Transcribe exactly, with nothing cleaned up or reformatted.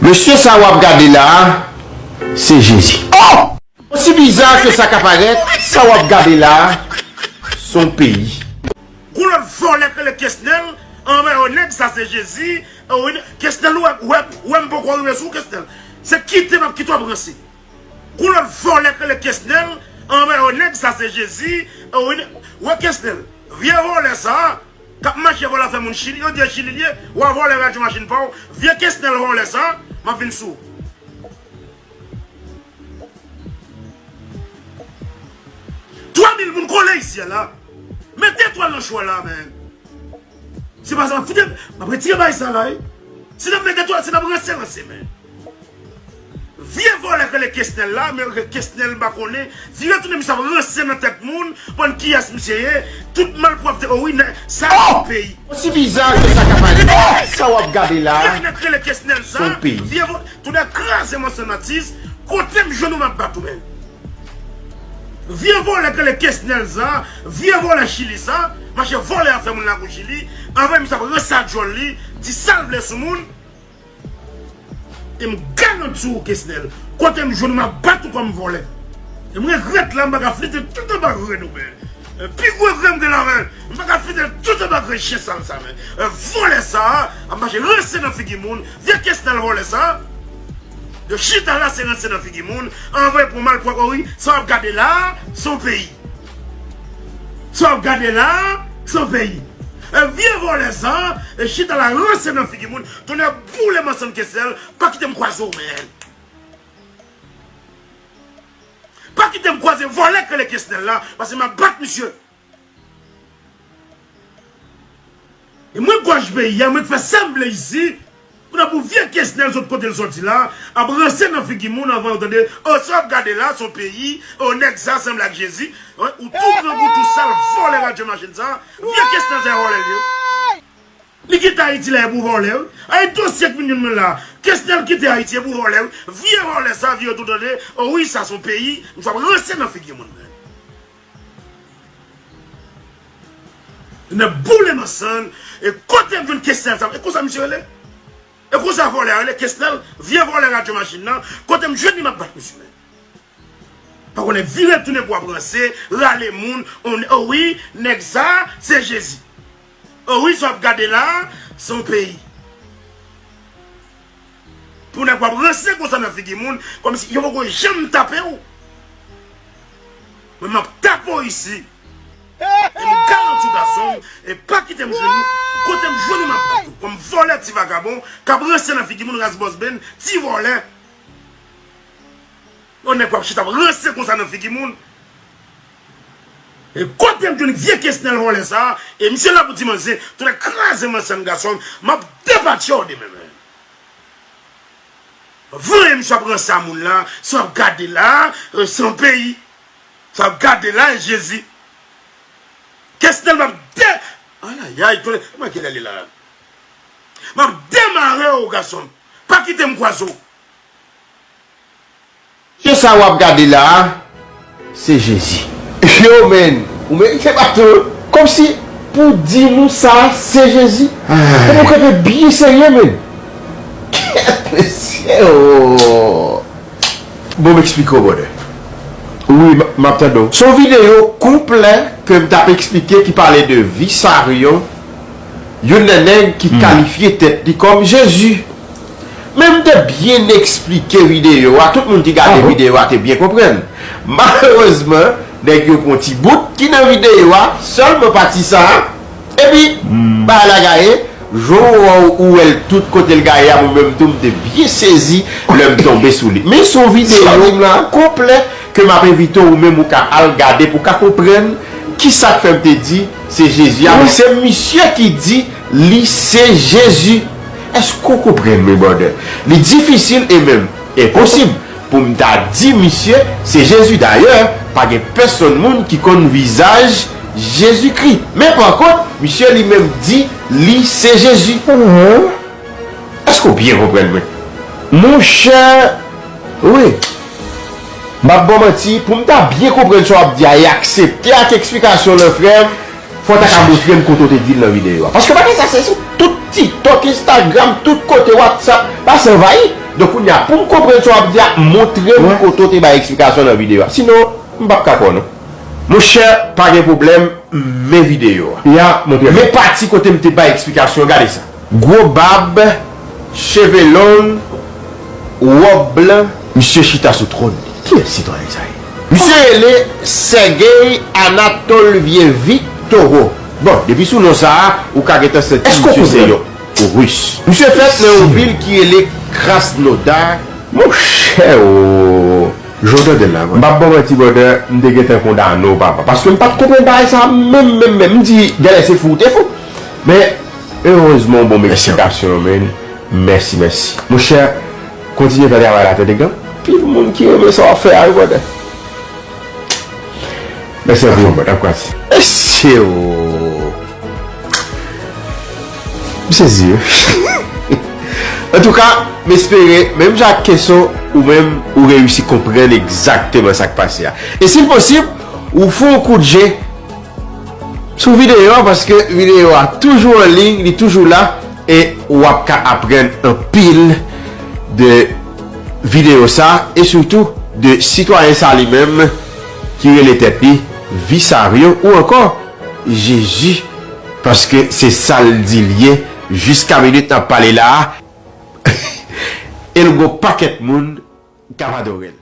Mesye sa w ap gade la a, se Jezi. Oh! Osi biza ke sa ka parèt, sa w ap gade la a, se yon peyi. Gon lòt vòlè k rele Kesnèl, anmwey, nèg sa se Jezi, wi, Kesnèl, ou wè, ou wè, ou wè m poko rive sou ou, Kesnèl. Se kite m ap kite w ap ranse. Gon lòt vòlè k rele Kesnèl, anmwey, nèg sa se Jezi, wi, ou wè Kesnèl. Vye vòlè sa a, k ap mache vòlè afè moun Chili, yo di e Chili l ye, w a vòlè radyo machin pa w, vye Kesnèl vòlè sa a, m ap vin sou ou. Twa mil moun kole isi a la. Mete etwal nan cho a la, men. Se pa sa, m ap fout, m ap retire bagay sa la, wi. Si n ap mete etwal, si n ap ranse, ranse, men. Vye vòlè k rele Kesnèl la, men Kesnèl m pa konnen, vire tounen misye ap ranse nan tèt moun, konn kiyès misye ye, tout malpwòpte, o wi, nèg sa se yon peyi. Osi biza ke sa ka parèt, sa w ap gade la a, se yon peyi. Vye nèg k rele Kesnèl sa, vye vò-, Tounen kraze mansann atis, kote m jwenn ou m ap bat ou, men. Vye vòlè k rele Kesnèl sa, vye vòlè Chili sa, mache vòlè afè moun lakou Chili, anvan misye ap ranse a djòl li, di sa l vle sou moun. E m garanti w, Kesnèl, kote m jwenn ou m ap bat ou kòm vòlè. E m regrèt la, m pa ka flite tout anba grenn ou, men. Pi gwo grenn m gen la, men. M pa ka flite tout anba grenn chen sal sa, men. Vòlè sa a ap mache ranse nan figi moun. Vye Kesnèl vòlè sa a. Yo chita la, se ranse nan figi moun. Anvoye pou malpwòp, o wi. Sa w ap gade la a, se yon peyi. Sa w ap gade la a, se yon peyi. Vye vòlè sa a, e chita la, ranse nan figi moun. Tonnè boule m ansanm Kesnèl, pa kite m kwaze w, men. Pa kite m kwaze vòlè k rele Kesnèl la, paske m ap bat misye. E mwen gòj peyi a, mwen k fè sa m vle isi. Pou nan pou vye Kesnèl sot kote l sòti la, ap ranse nan figi moun anvan yo tande, o, sa w ap gade la, se yon peyi, o, nèg sa sanble ak Jezi. Wi, ou tou grangou, tou sal, vòlè radyo machin sa. Vye Kesnèl sa, vòlè l ye. Li kite Ayiti la, e pou vòlè, wi. Ay, dosye k vin jwenn mwen la. Kesnèl kite Ayiti, e pou vòlè, wi. Vye vòlè sa, vye yo tou tande. O wi, sa se yon peyi. M ap ranse nan figi moun, men. N ap boule m ansanm. E kote m jwenn Kesnèl sa? E konsa misye rele? E konsa vòlè a rele? Kesnèl, vye vòlè radyo machin nan. Kote m jwenn li, m ap bat misye, men. Pa konnen vire tounen pou ap ranse, rale moun, on, o wi, nèg sa, se Jezi. O wi, sa w ap gade la a, se yon peyi. Pou nèg w ap ranse konsa nan figi moun, kòmsi yo poko janm tape w. Mwen, m ap tape w isi. E m garanti w, gason m, e pa kite m jwenn ou. Kote m jwenn ou, m ap bat ou. Kòm vòlè, ti vagabon, k ap ranse nan figi moun, ras bòs benn, ti vòlè. Yon nèg w ap chita ap ranse konsa nan figi moun. E kote m jwenn vye Kesnèl vòlè sa a? E misye la pou di manzè, tonnè kraze mansann gason m, m ap depatche w demen, men. Voye misye ap ranse a moun la, sa w ap gade la a, se yon peyi. Sa w ap gade la a, e Jezi. Kesnèl m ap de-, ayayay, tonnè, kòman ki lè li la? M ap demare w, gason m. Pa kite m kwaze w. Mesye sa w ap gade la a, se Jezi. Yo, men, ou merite baton. Kòmsi pou di nou sa, se Jezi. Ay. Fò nou kanpe byen serye, men. Kèt, mesye, oh. Bon, m eksplike w, brother. Wi, m, m ap tande w. Se yon videyo konplè ke m t ap eksplike ki pale de vi Saryon, youn nan nèg ki kalifye tèt li kòm Jezi. Men m te byen eksplike videyo a, tout moun ki gade videyo a te byen konprann. Malerezman, nèg yo pran ti bout ki nan videyo a, sèlman pati sa a, epi bagay la gaye, jan w wè w, ou wè l tout kote l gaye a, mwen menm tou m te byen sezi lè m tonbe sou li. Men se yon videyo konplè ke m ap envite w menm ou ka al gade pou w ka konprann kisa k fè m te di se Jezi a. Men se misye ki di li se Jezi. Èske w konprann mwen, brother? Li difisil e menm enposib pou m ta di misye se Jezi. Dayè, pa gen pèsonn moun ki konn vizaj Jezikri. Men pa kont, misye li menm di li se Jezi. Èske w byen konprann mwen? Monchè, wi. M ap ba w manti, pou m ta byen konprann sa w ap di a e aksepte ak eksplikasyon w lan, frè m, fò w ta ka montre m kote w te di l nan videyo a. Paske bagay sa se sou tout TikTok, Instagram, tout kote, WhatsApp, bagay sa anvayi. Donk, kounye a, pou m konprann sa w ap di a, montre m kote w te bay eksplikasyon nan videyo a. Sinon, m p ap ka kwè w, non. Monchè, pa gen pwoblèm, men videyo a. Ya, montre m. Men pati kote m te bay eksplikasyon, gade sa. Gwo bab, cheve long, wòb blan, misye chita sou twòn li. Kiyès sitwayen sa ye? Misye rele Sergey Anatolvievich Toro. Bon, depi sou non sa a, ou ka gentan santi misye se yon ris. Misye fèt nan yon vil ki rele Krasnodar. Monchè o! Jan w tande l la, m p ap ba w manti, brother, m te gentan kondane w, papa. Paske m pa t konprann bagay sa a menm, menm, menm. M di, genlè se fou w te fou. Men, erezman, w ban m eksplikasyon yo, man. Mèsi, mèsi. Monchè, kontinye fè travay la, tande, gen anpil moun ki renmen sa w ap fè a, wi, brother. Mèsi anpil, brother. Ap kwasi. Mesye o! M sezi, wi. Antouka, m espere, menm jan ak Kenson, ou menm, ou reyisi konprann egzakteman sa k pase a. E si l posib, ou fè yon kout je sou videyo a, paske videyo a toujou an liy, li toujou la, e w ap ka aprann anpil de videyo sa, e sitou de sitwayen sa li menm ki rele tèt li Visario ou ankò Jezi, paske se sa l di l ye jiska minit n ap pale la a, e l gon pakèt moun k ap adore l.